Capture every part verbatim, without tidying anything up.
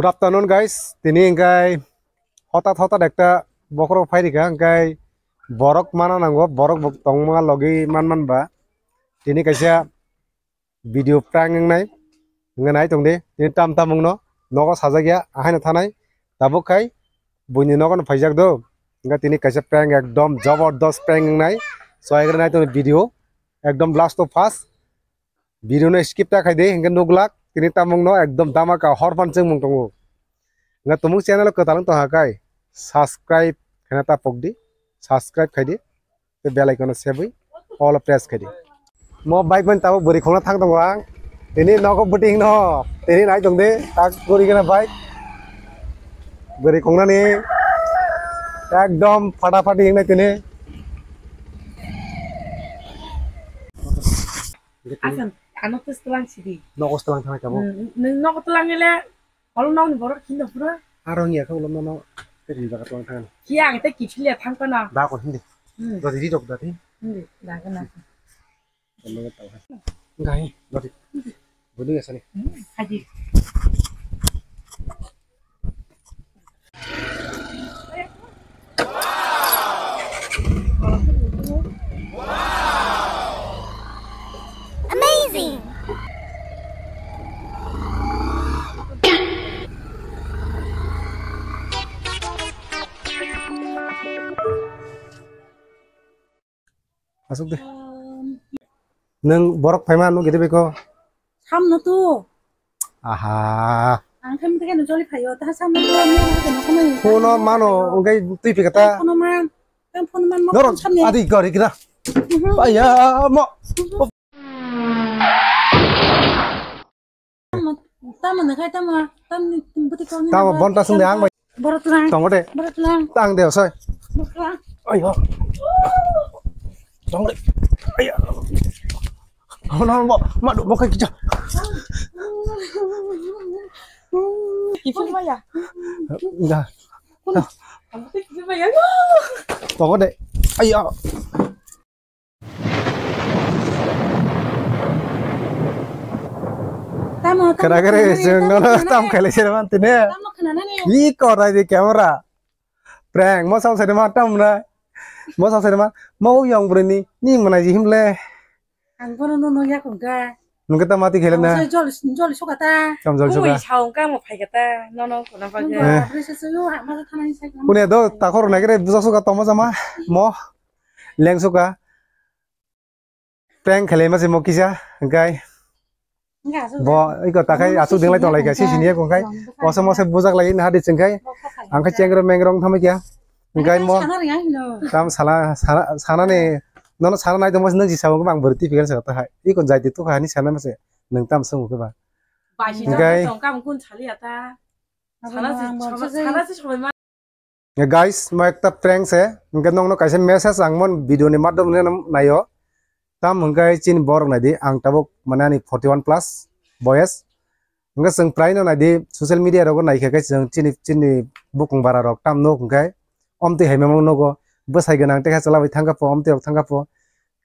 Good afternoon, guys. Tini hingkai hotat hotat ekta bokhorok phai rikha, hingkai borok mana nango, borok bo tongma logi man man ba. Tini kaisa video prank wngnai, hingke nai tongdi. Tini tam tam wngno nogo sajak ya, ahaino thanai. Tabuk khai buini nogo no phaijak do. Hingke tini kaisa prank, ekdom jabardast prank wngnai. So, ekre nai tongdi video, ekdom last to first. Video no skip ta khaidi, hingke nuglak tini tamungno ekdom damaka hor phan chwngmung tongo. Hingke tumung channel o kwtal wng tongkha kai, subscribe khaina ta pokdi, subscribe khaidi, tei bell icon no sebwi all press khaidi. Mo bike mani tabuk bwrwi khungna thang tongo ang, tini nogo bwtwi hino, tini nai tongdi tak guri gana bike, bwrwi khungnani ekdom phata phati hingnai tini. Asal, ano tes telang sidi. Nogo telang thangna kabo. Hmm, nung nogo telang ile, olo nogni borok hinda pura. Aro ngi akha ulo nono, te ri jaga telang thangna. Ki ang te ki philia thang kono. Da ko hindi. Hmm. Dodi ri dok dadi. Hindi, da kono. Kono tau hai. Gai, dodi. Bulu ya sani. Hmm, haji. Amazing! Asuk de. Nung borok phaima nung gede beko. Samno tu. Aha. Ang khe mutike no joli phaio, ta samno tu, ano hake no kono. Phone mano, ungkai twi pika ta. Phone man. Kan phone man mo. Norok samne. Adi gari kira. Mhm. Aya mo. Tamo, tamo na khai tamo, tamni buti kong. Tamo bonta sung de ang bai. Borok tulang. Tongo de. Borok tulang. Tang de soi. Borok tulang. Ayo. Tongo de. Ayo. Hono mo, ma do mo kai kija. Kifir maya. Da. Kifir maya. Tongo de. Ayo. Tamo, tamo, kera kere tamo, jeng tamo, nono tamo, tam khailai se man tine. Tamo khana nani. Iko rai di camera. Prank mo sam sari ma tam na. Mo sam sari ma. Mo yang brini ni mana ji himle. Ang bono nono ya kongka. Nungke ta mati khele na. Jol jol sokata. Kam jol soka. Sao ka mo phai kata. Nono kona pa. Nungke. Eh. Bwrwi se suyo ha ma thana ni sai. Kune do takhor na kere busa soka tomo jama. Mo. Leng soka. Prank khelai ma se mo kisa, hingkai. Bo, iko takhai asuk dinglai tonglai kha, sisini ya kongkai. Oso mose bujak lai na hadi chengkai. Angkhe chengrong mengrong thamai kya. Hingkai mo. Tam sala, sala, sana ni, nono sana nai tongmo nung jisa bo bang bwrwi tipikan sa tahai. Iko jai di tukha ni sana ma se, nung tam sung ke ba. Hingkai. Sana si, sana si. Guys, mo ekta prank se, hingke nongno kaisa message ang mon video ni madhyom ni naio. Tam hingke chini borok naidi, ang tabuk mane ani forty one plus boyes. Hingke chwng prai no naidi, social media rogo naikha khe chwng chini, chini bukung bara rok tam nuk hingke omtwi hai mamo nugo, bwsai gwnang tekha chwla bai thangkha pho, omtwi rok thangkha pho.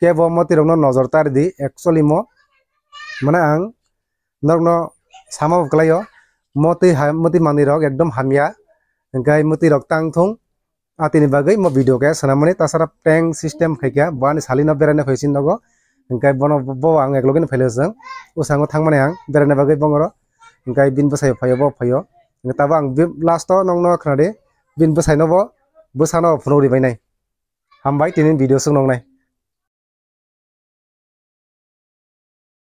Kebo moti rokno nojor ta ridi, actually mo mane ang norokno sama bo kwlaio, moti ha, moti manwi rok ekdom hamya, hingke moti rok tang thung. Atini bagwi mo video khe swnam mani, tasara prank system khai kha, bo ani salino beraina phai si nogo, hingke bono bo ang eklogino phailio chwng, bwskango thang mani ang beraina bagwi bongoro, hingke bini bwsai phaio, bo phaio, hingke tabuk ang last o nongno khna di, bini bwsaino bo bwsano phunuk ri bainai. Hambai tini video swk nongnai.